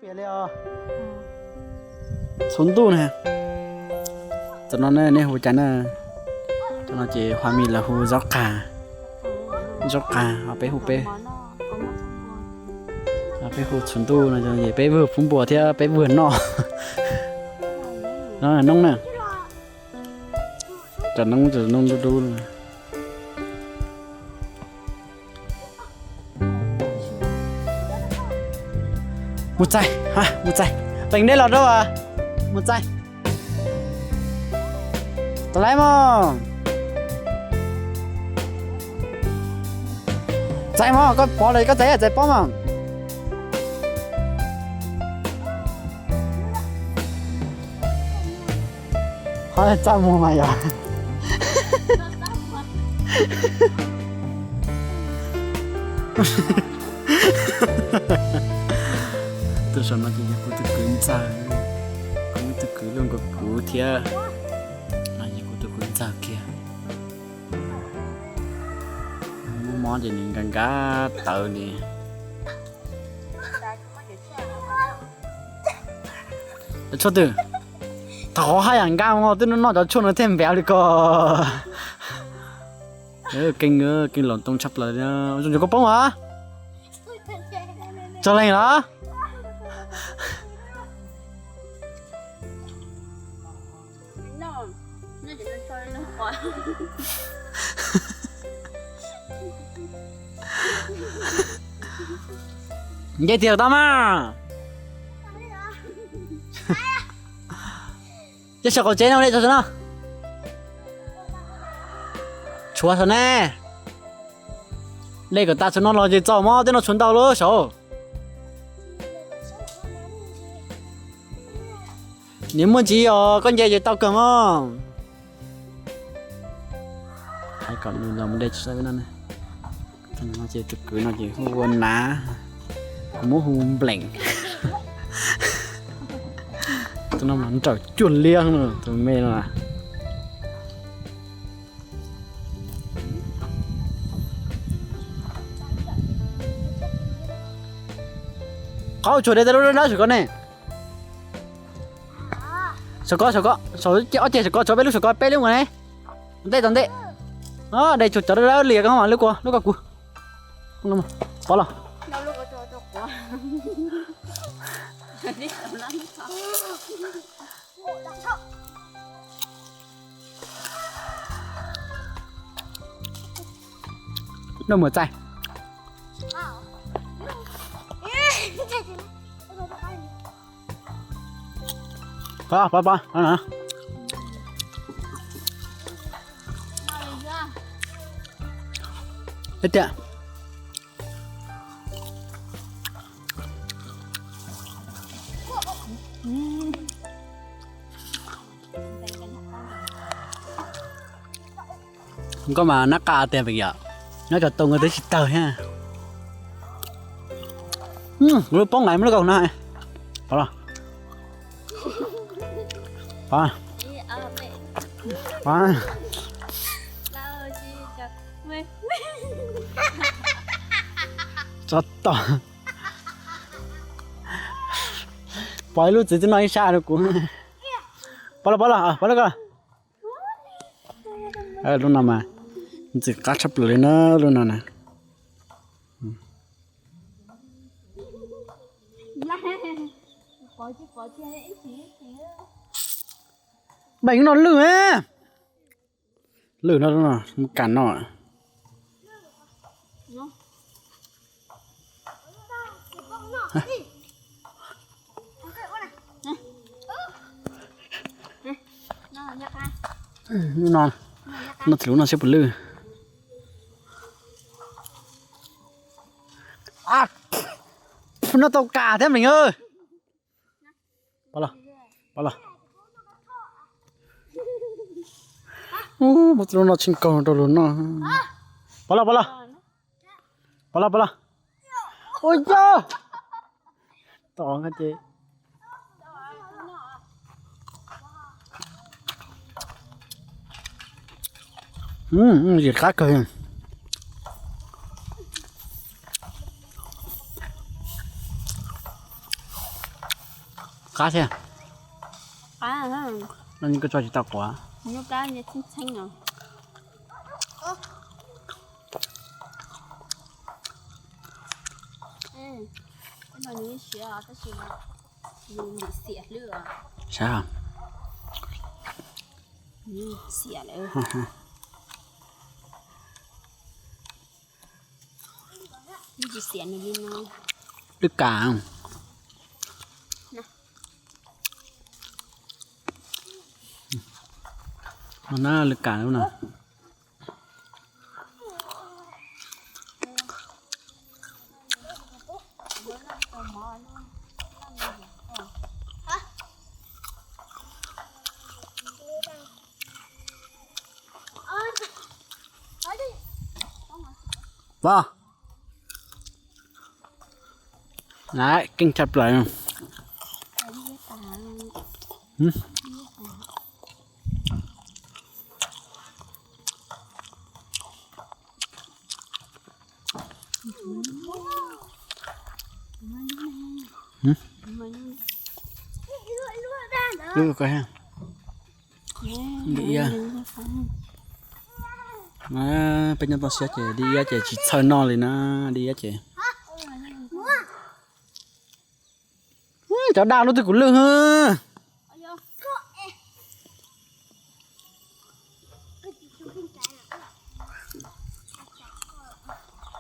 Txhuv ntuj na. Tam no nej hu cas na? Tam no ces Hua Mis lawv hu zaub qas, zaub qas, peb hu peb, peb hu txhuv ntuj no es peb vuag pub npua thiab peb vuag noj. No noob na, cov noob, cov noob dub dub. Mus txaij, mus txaij, peem dej los rau, mus txaij. Tau lawm mog. Txaij mog, koj pov los koj txaij, txaij pob mog. Qhov txaj muag mas yog. Tus saum no ces yog kuv tus kwv ntxawg, kuv muaj tus kwv luaj nkaus kuv thiab. No yog kuv tus kwv ntxawg kiag. Muaj mob ces nws nkag nkag tawv li. Tshuaj twg? Thov haj yam nkag, twb noj cov tshuaj no thiaj npev li ko. Keej, keej los ntoo tshaj plaws. Zoo koj poob mas. Tso leej los. Nce tiag tau mas. Coj saum qaum tsev no, lej tso saum no. Tshuav saum ne. Lej kom tas saum no los ces txaus mog, tej no tshuav ntau lawm saud. Nws muaj ntsis os, koj nce ces tau kawg mog. Hais kom nws los mus de tso saib peb no ne. Tus no ces tus kwv no ces hu ua Nav, kuv muab hu Npleem. Tus no mas nrawm cuag liab no, tus me no. Qhov tsuas de tej lub dawb dawb saum ko ne. Saum ko, saum ko, saum ob ceg saum ko, tso peb lub saum ko, peb lub nkaus ne. Tom ntej, tom ntej. De tsuag cov dawb dawb li ko mas lub ko, lub ko kuv. Pov los. Noj mus txaij. Pov, pov, pov. Ib tiag. Koj mas nab qa tiag pem yom, nyob cov tau nkawd twb tsis tawg thiab. Kuv lub poob nqaim muaj lub kaus no. Pov los. Pov. Pov. Tso tom. Pov ib lub txiv twb noj ib sab rau kuv. Pov los, pov los, pov los ko. Lub no mas ntxim qab tshaj plaws li na, lub no na. Npleem no lwj, lwj no, mus kam no. Lub no, no txiv lub no seb puas lwj. Noj tau kas thiab Npleem. Pov los, pov los. Ub, muab txiv lub no tsis kaug rau luag noj. Pov los, pov los. Pov los, pov los. Ua yog tom nqaj ces. Ntxim qab kawg. Qab thiab. Qab. No koj tso tsis tau quav. Nyuj kab txheeb txheeb os. Siav hlwb. Sav. Xiam lawm. Tsis xiam nws li no. Lwj kam. No na, lwj kam lub no. Vau. Laiv, keej tshaj plaws. Lub ko ha. Ib, peb nyob toj siab ces dib iab ces tsis txhawj noj li na, dib iab ces. Cov daj lub twg kuv lwj.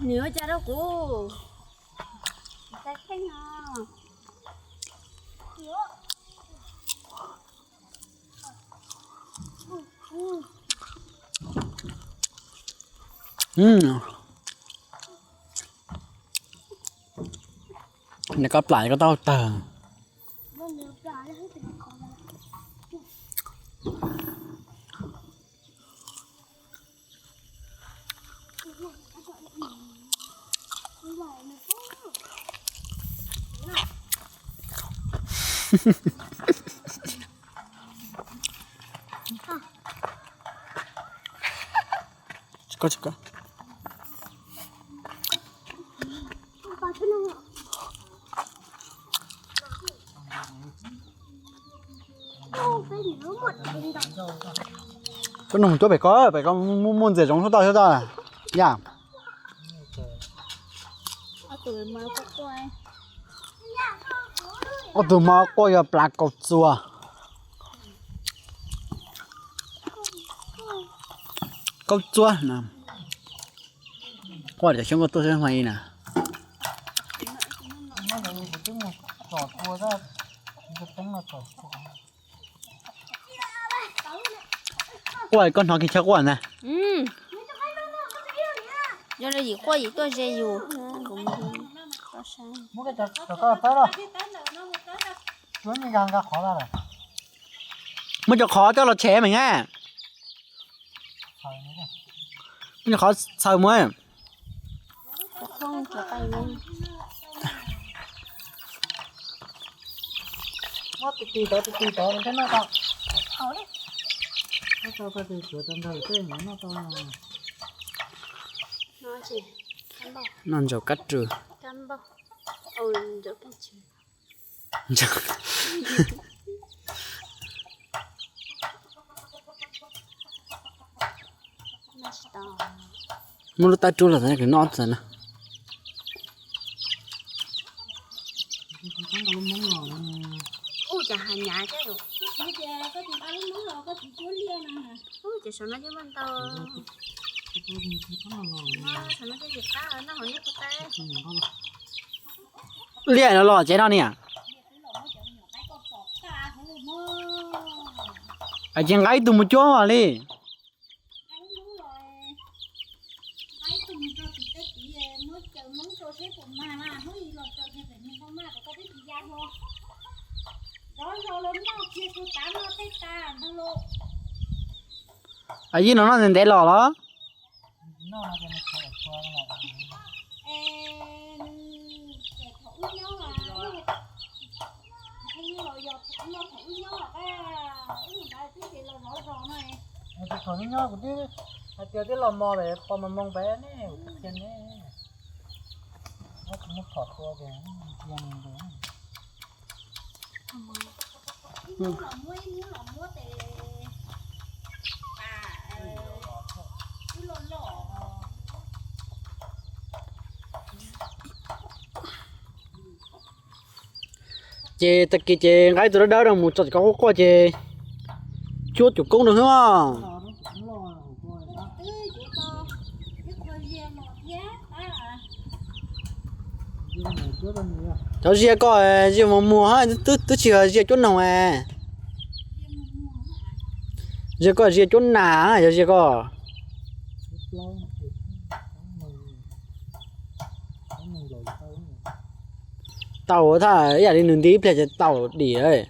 Nws ua cas rau kuv? Nws koj plam koj taub hau tawg. Tsis koj, tsis koj. Koj nug cuab pem ko, pem ko muaj muaj ntxias zoov xub toj xub toj. Yam. Ob tug hmo quaj yog plav kaus txuas. Kaub txuab no. Quaj cov xyoob kaub txuab xwb hmo i na. Quaj koj hnov kiag chaw quaj ntag. Yog li yim quaj yim tuaj ze yus. Muab cov qhov coj los tshev me nga. Muab cov qhov txhaws mus. Muab tis tis tod, tis tis tod thiab noj tau. Noj ntsaum kab rwg. Muab lub taib rub los txog noj txog na. Ub, cas hav nyav thiab. Ub, ces saum no coj muaj ntau. Saum no coj tsis qab, noj hauv neb kuv taib. Liaj no los tsev no niam. Ces nqa ib tug mus cuab li. Yij no noj ntev ntev los los? Thaum nyob kuv twb hais tias twb los mos lawm, pom mos moos pem ne, kuv qhia ne. Muab thom tua ces cia mus ntawd. Ces tag kis ces nqa tus dawb dawb no mus tso tim ko quaj quaj ces cuab cuam koob rau xwb os. Cov ziag ko, ziag muag muag, twb tsis yog ziag cuab noog. Ziag ko ziag cuab nas, yog ziag ko. Tau thaj ib yam li nws nti ib pliag ces tau dim lawm.